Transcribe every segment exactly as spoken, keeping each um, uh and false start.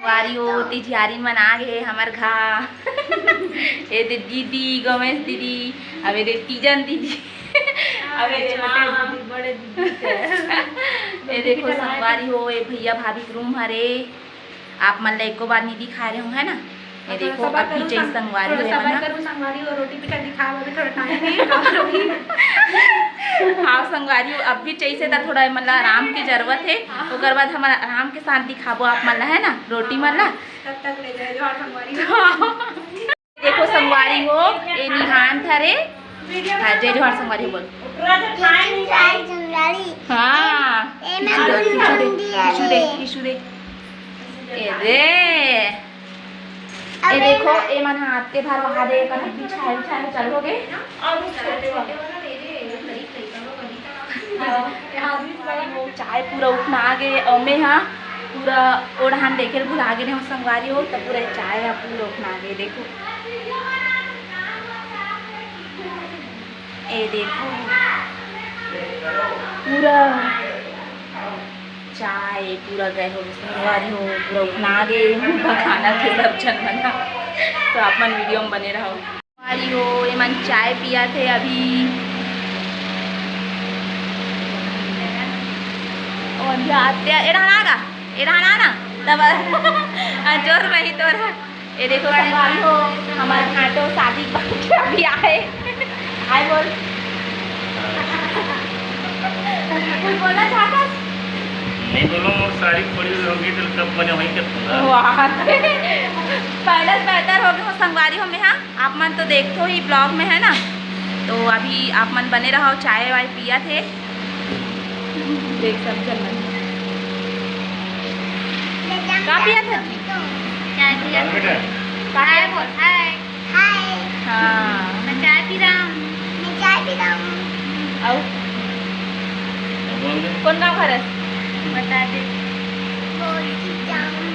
संगवारी हो, तिझियारी मन आ गे हमर घर। ए दे दीदी, गमेश दीदी, अब ए दे तीजन दीदी, अब ए दे छोटे माँ। दीदी, बड़े दीदी के। ए देखो संगवारी हो, ए भैया भाभी के रूम हरे। आप मन ला एको बार नहीं दिखाए रहे हूँ, है ना? ये देखो, अब भी चाहिए संगवारी हो, है ना? करूँ संगवारी हो, रोटी पीटा दिखाओ, अभी थोड़ा टाइम है। हाँ संगवारी हो, अब भी चाहिए से त थोड़ा मतलब आराम की जरूरत है। हाँ। ओकर बाद हम आराम के साथ दिखाबो आप मन ला, है ना, रोटी मन ला। तब तक ले जाए जोहार संगवारी हो। देखो संगवारी हो, ए निहान थरे। हाँ, जय जोहार संगवारी हो बोल। जय जोहार संगवारी। हाँ। ए, ए, मैं टिशू दे, टिशू दे, टिशू दे, टिशू दे। ए रे। ए देखो, ए मन हाथ के भार वहा दे, कन बिछाए, बिछाए चल हो गए। चाय पूरा उठना गे, अमे हा पूरा ओढ़ान देखे भुला गे रहे संगवारी हो, तब पूरा चाय हा पूरा उठना गे। देखो, ए देखो, पूरा चाय पूरा गए हो संगवारी हो, पूरा उठना गे, खाना के सब झन बना। तो आप मन वीडियो में बने रहो। संगवारी हो, एमन चाय पिया थे अभी। ओ, अंधिया आत्या, एड़ा ना गा, एड़ा ना ना, तब जोर रही तोरा। ए देखो संगवारी हो, हमर भांटो शादी के बाद अभी आए। हाय बोल। कुछ बोलना चाहता? नहीं बोलो, मोर सारी खोड़ी होगी तो कब बने होई के पूरा। वाह। पहले से बेहतर हो गए हो संगवारी हो में, हाँ? आप मन तो देखते हो ही ब्लॉग में, है ना? तो अभी आप मन बने रहो, चाय वाय पिया थे। देख सब जन मन। का पिया था जी? चाय पिया था। बेटा। का हाय बोल, हाय। हाय। हाँ। मैं चाय पी रहा हूँ। मैं चाय पी रहा हूँ। आओ। कौन गाँव घर है? बता दे। बोलती जाऊँ।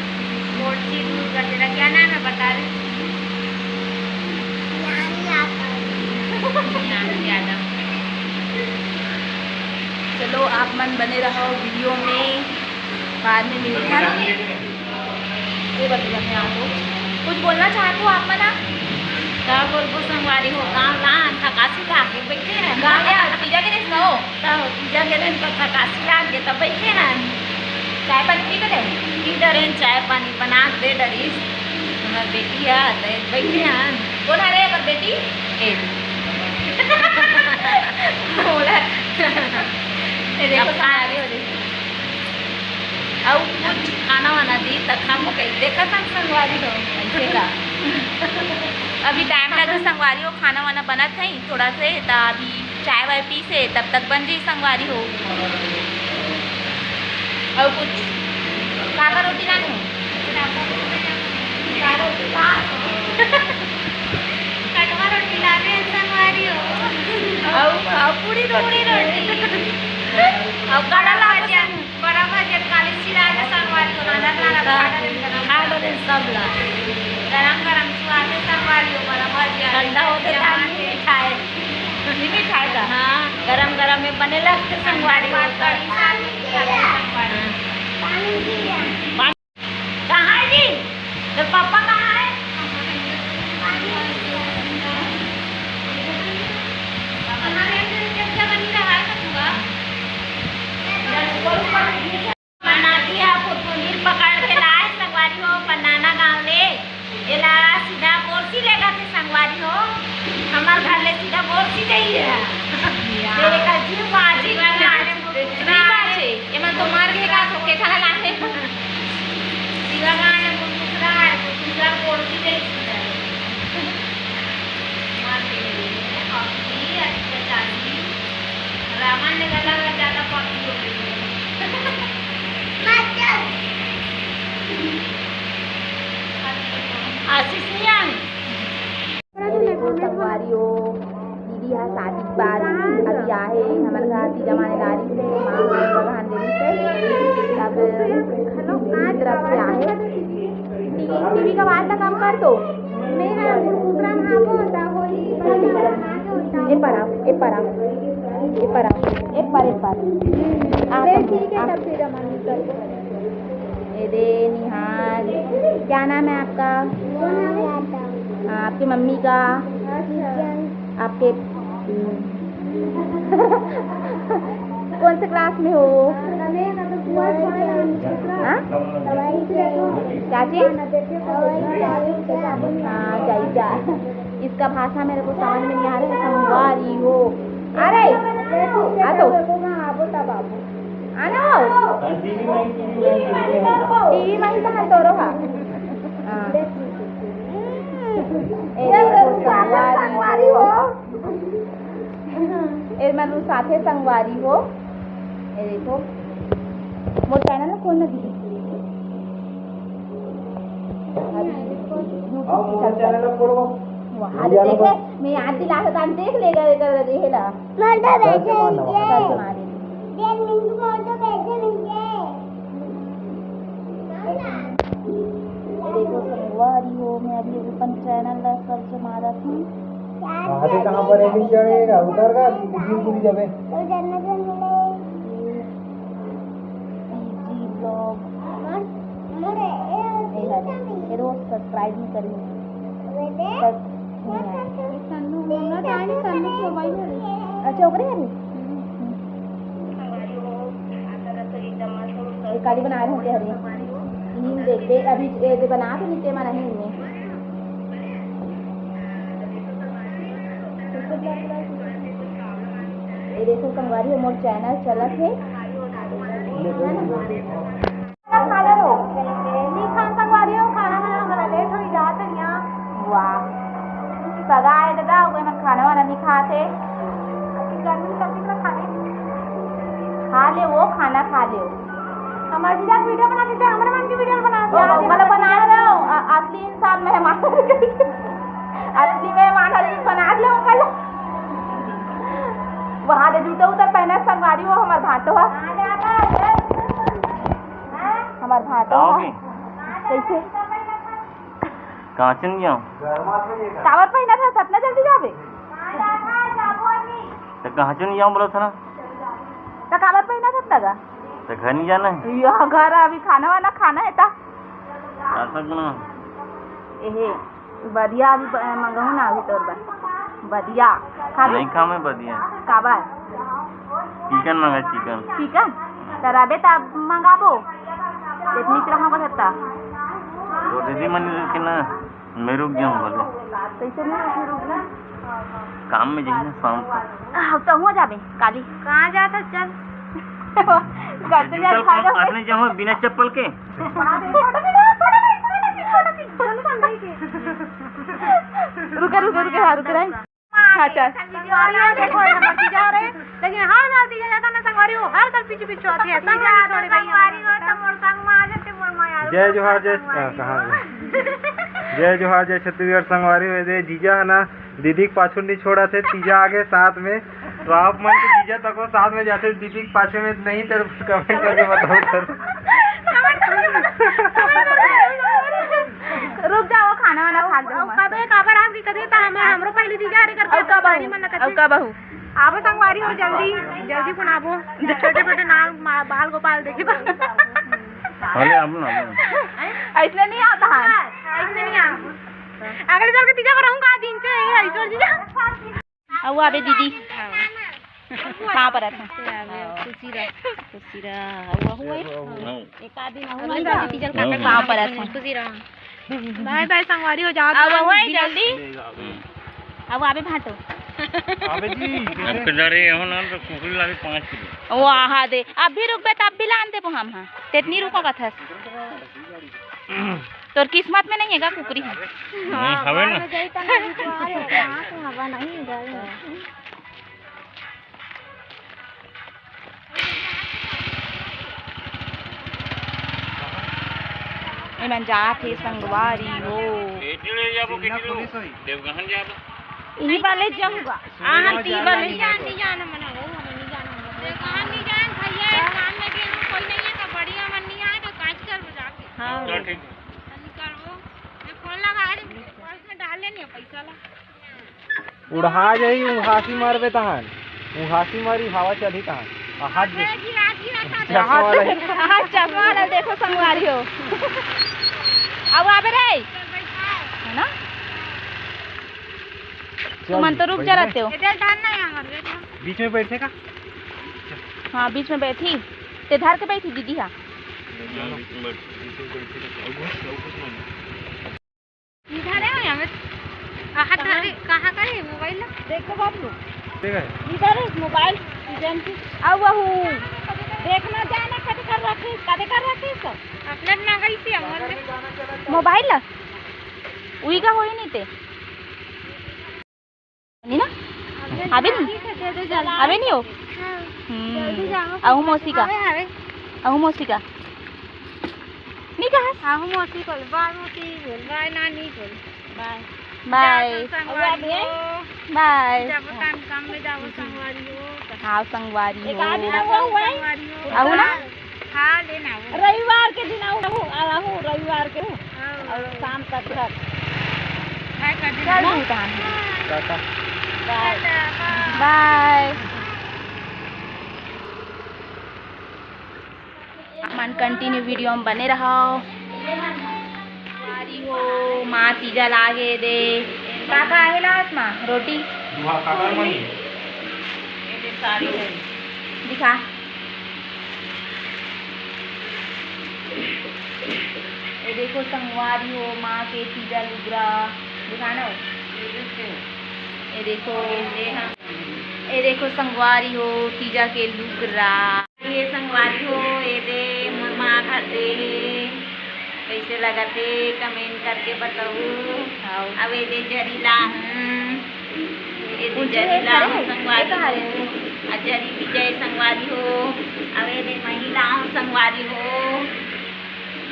बोलती दूर का तेरा क्या नाम है? बता दे। ज्ञान यादव। ज्ञान यादव। चलो, आप मन बने रहो वीडियो में, बाद में मिलते हैं। ये बता, मैं आपको कुछ बोलना चाहते हो आप मन? का बोलबो संगवारी हो, गाँव ला थकासी लागे बैठे हैं। गाँव या तीजा के दिन सो। तब तीजा के दिन तो थकासी लागे तब बैठे हैं। चाय पानी पी डरे? पी डरे, चाय पानी बना दे डरिस। हमर बेटी है, तो बैठे हैं। कौन है रे हमर बेटी? ए। बोला। ए, देखो, अब का संगवारी हो रही। अउ कुछ खाना वाना दी, त खाबो कही। देखत हन संगवारी हो, ऐसे का। अभी टाइम लगे संगवारी हो, खाना वाना बनत है थोड़ा से, त अभी चाय वाय पी से तब तक बन जाई संगवारी हो। अउ कुछ काका रोटी लाने हो? का रोटी का? कटवा रोटी लाने हैं संगवारी हो। अउ, अउ पूरी रोटी। पूरी रोटी। अउ काला लागे बड़ा भजिया काली सिला के संगवारी हो, राजा राजा हाँ। खा डरे गरम खा डरे सब ला। गरम गरम सुहा के संगवारी हो, बड़ा भजिया। ठंडा होते भजिया टाइम मार के। नहीं खाए। नहीं, नहीं खाए का? हाँ, गरम गरम में बने लगते संगवारी हो। पानी साथ में खाते संगवारी। हाँ। कहाँ है जी? तेरे पापा कहाँ है? हमारे अंदर जब जब बनी रहा है तो हुआ। मनाती है, फुरफुरी पकड़ के लाए संगवारी हो, पन्नाना गाँव ले। एला सीधा बोरसी लेगा थे संगवारी हो, हमार घर ले सीधा बोरसी जाइए। या। तेरे का जीव बाजी वाला आने को दूसरा नहीं बात है। ये मन तो मार के का धोखे खाना लाते। शिवा गाने को दूसरा है, को दूसरा बोरसी जाइए सीधा। मार के, अभी अत्याचारी। रावण ले गला अगर ज्यादा पापी हो गई। आशीष नहीं आए। देखो संगवारी हो, दीदी हा शादी के बाद अभी आहे हमर घर तीजा माने लारी से, माँ हा बगान देवी से, तब दीदी तरफ से आहे। टीवी, टीवी का आवाज ला कम कर दो। ए पर आओ, ए पर आओ, ए पर आओ, ए पर, ए पर। आ, ठीक है, आ। तब फिर अमन कर दो। ए दे, निहाल। क्या नाम है आपका? आपकी मम्मी का? आपके कौन से क्लास में हो? हाँ? चाची? हाँ, चाचा। इसका भाषा मेरे को समझ में नहीं आ रहा है। संगवारी हो। अरे, आ तो। आना हो। टीवी में ही तो हम तोरो हा। हाँ। ए देखो, संगवारी हो। ए मन साथे संगवारी हो। ए देखो, मोर चैनल ला खोल ना दीदी। अभी YouTube चल, चल। वहाँ देखे, मैं याद दिला के काम देख लेगा, कर रही है ना। सर्च मार। देखो संगवारी हो, मैं अभी अपन चैनल ला सर्च मारत हूँ। अभी कहाँ पर है? नीचे चढ़ेगा, उतर का, गिर गिर जाबे। तो जन्नत में मिले। PG blog. ए हरे, ए रोज सब्सक्राइब नहीं करी। सब्स-, नहीं आया। अच्छा, ओकरे हरे? ए काली बना रहे होते हरे। नीम देख बे, अभी ए दे बना तो नीचे में नहीं में। ये देखो संगवारी हो, मोर चैनल चलत हे। खा ले लो। नहीं खान संगवारी हो, खाना वाना हमारा लेट हो ही जात है यहाँ। वाह। सगा आए दादा, कोई मन खाना वाना नहीं खाते। गर्मी में सब्जी खा ले। खा ले वो, खाना खा ले वो। हमारे जीजा की वीडियो बना देते, हमारे मन की वीडियो बना दे। ओ, मतलब बना रहे हो, अ-, असली इंसान मेहमान। असली मेहमान हरी बना लो कल। वहाँ दे जूता उतर पहना संगवारी हो हमार भाटो है। हमार भाटो है। कैसे? काचन जाओ। काबर पहिना था, सतना जल्दी जाबे। तो काचन जाओ बोला था ना। तो काबर पहिना था तगा? तो घर नहीं जाना है। यहाँ घर अभी खाना वाना खाना है ता। ऐसा क्यों? एहे, बदिया अभी ब-, मंगाहूँ ना अभी तोर बर। बदिया। खाबे? नहीं खा मैं बदिया। काबर? चिकन मंगा, चिकन। चिकन? त रबे त मंगाबो। इतनी तरह का सकता। वो दीदी मन के ना, मैं रुक जाऊँ बोले। कैसे नहीं रुक जाऊँ? काम में जाइए ना शाम को। हाँ, तो हुआ जाबे, काली। कहाँ जाता चल? घर से जूता जा खा लो। अपने जाऊँ बिना चप्पल के। रुके, रुके, रुके, हाँ, रुक रहे हैं। हाँ, चल। संगवारी हो, देखो, ये हमारे जीजा आ रहे हैं, लेकिन हर साल जीजा जाता ना संगवारी हो, हर साल पीछे पीछे आते हैं, संगवारी छोड़े भाई संगवारी हो, तो मोर संग में आ जाते, मोर माया। जय जोहार, जय, संगवारी हाँ, कहाँ हो। जय जोहार, जय छत्तीसगढ़ संगवारी हो, दे जीजा है ना, दीदी के पाछू नहीं छोड़ा थे, तीजा आगे साथ में, तो आप मन के जीजा तको साथ में जाते, दीदी के पाछे में नहीं, तो कमेंट करके बताओ सर। रुक जाओ, खाना वाना खा लो। अब कबे काबर आज की कथे त हम, हमरो पहली दीजा हरे करके अउ का बहू? मन अउ का बहू? आबो संगवारी हो, जल्दी, जल्दी फोन आबो। छोटे छोटे नाम मा-, बाल गोपाल देखे बा। अरे, आबो ना, आबो ना। ऐसने नहीं आता है। ऐसने नहीं आता। अगले साल के तीजा पर रहूंगा, आज इनसे यही है, छोड़ दीजा। अउ आबे दीदी। पाँव परत हँव। खुशी रह। खुशी रह। अउ अहू आए। एक आध दिन अहू आए। हाँ। पाँव परत हँव। खुशी रह। बाय बाय संगवारी हो जाओ। अउ अहू आए जल्दी। अउ आबे भाटो। आबे जी, कैसे? आपके डरे हो ना तो कुकुर लागे पाँच किलो। वाह दे। अभी रुकबे तब भी लान देबो हम, हाँ। तेतनी रुको कथस। तोर किस्मत में नहीं है का कुकरी? नहीं, हवे ना। एमन जात हे संगवारी हो। देवगहन जाबो। इही वाले जाऊंगा। आ, हम ती वाले। नहीं जान, नहीं जान, हम ना, वो हम नहीं जान, हम नहीं जान। देवगहन नहीं जान, भैया, एक काम में भी हम कोई नहीं है, तो बढ़िया मन नहीं आए, तो काज कर बजा के। हाँ। चल, ठीक है। निकलबो। मैं फोन लगा रही हूँ, पर्स में डाल लेनी है पैसा ला। उड़हा जाही, उहासी मारबे तहन। उहासी मारी, हवा चलही तहन। आ, हाथ दे। गिरा, गिरा, गिरा, चश्मा वाला ही। हाँ, चश्मा वाला देखो, संगवारी हो। अब आबे रे, है ना? चल, तुमन तो रुक जा रहते हो। इधर धान नहीं आ रहा है। बीच में बैठे का? हाँ, बीच में बैठी। ते धर के बैठी दीदी, हाँ। इधर है, हमें कहाँ धरे, कहाँ का है मोबाइल? देखो बाबू, ठीक है। इधर है मोबाइल, एजेंसी। अब वहू। देखना जाना कदे कर रखी, कदे कर रखी सब। अपने मंगाई से हमर मोबाइल ला। उही का होई नहीं ते। नहीं ना? अबे नहीं? अबे नहीं हो? हाँ। हम्म। जल्दी जाओ। आहू मौसी का। अबे, अबे। आहू मौसी का। नहीं कहा? आहू मौसी बोल, बाय मौसी बोल, बाय नानी बोल। बाय। बाय। जाओ संगवारी हो। बाय। जाओ काम, काम में जाओ संगवारी हो। हाँ, संगवारी हो। एक आदमी ना हुआ हुआ है। संगवारी हो। आहू ना? हाँ, लेना हो। रविवार के दिन आहू, आहू, रविवार के। हाँ। और शाम तक घर। हाय कर दे। चल, तू तहान। टाटा। बाय। टाटा, बाय। बाय। आप मन continue video में बने रहो। संगवारी हो, माँ तीजा लागे दे। का का आहे लास माँ? रोटी? दुहा काकर मनी? ये साड़ी है। दिखा। ये देखो संगवारी हो, माँ के तीजा लुगरा। दिखा ना हो। ये देखो। ये देखो संगवारी हो, तीजा के लुगरा। ये संगवारी हो, ये दे मोर माँ घर दे हे। कैसे लगत हे, comment करके बताऊ। हाव। अब ये दे जरी ला हूँ। ये दे जरी ला हूँ संगवारी हो। आ जरी विजय संगवारी हो। अब ये दे मही ला हूँ संगवारी हो।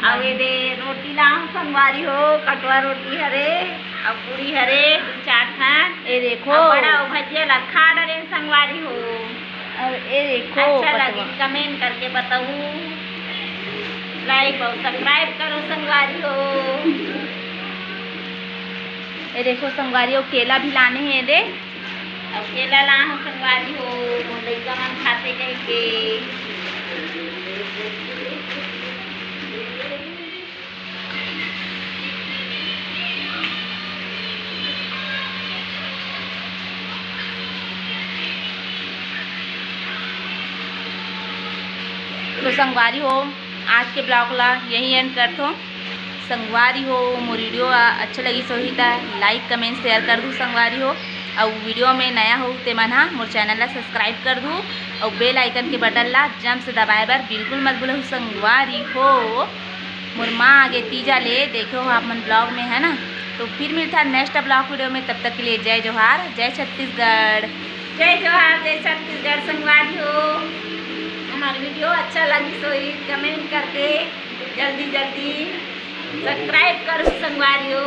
अब ये दे रोटी ला हूँ संगवारी हो, कटवा रोटी हरे, अब पूरी हरे, दू चार ठन। ये देखो। अब बड़ा भजिया ला खा डरे संगवारी हो। अब ये देखो अच्छा लगी, comment करके बताऊ, like और subscribe करो संगवारी हो। ये देखो संगवारी हो, केला भी लाने हे दे। अब केला ला हूँ संगवारी हो, मोर लइका मन खाते कहिके। तो संगवारी हो, आज के vlog ला यही end करथों। संगवारी हो, मोर video अच्छा लगिस होही त like, comment, share कर दू संगवारी हो। अउ video में नया हो ते मन हा मोर channel ला subscribe कर दू अउ bell icon के button ला जम से दबाए बर बिल्कुल मत भूलहू संगवारी हो। मोर माँ आगे तीजा ले देखे हो आप मन vlog में, है ना। तो फिर मिलता है next vlog video में, तब तक के लिए जय जोहार, जय छत्तीसगढ़। जय जोहार, जय छत्तीसगढ़ संगवारी हो। हमार video अच्छा लगिस होही comment करके जल्दी जल्दी subscribe करो संगवारी हो।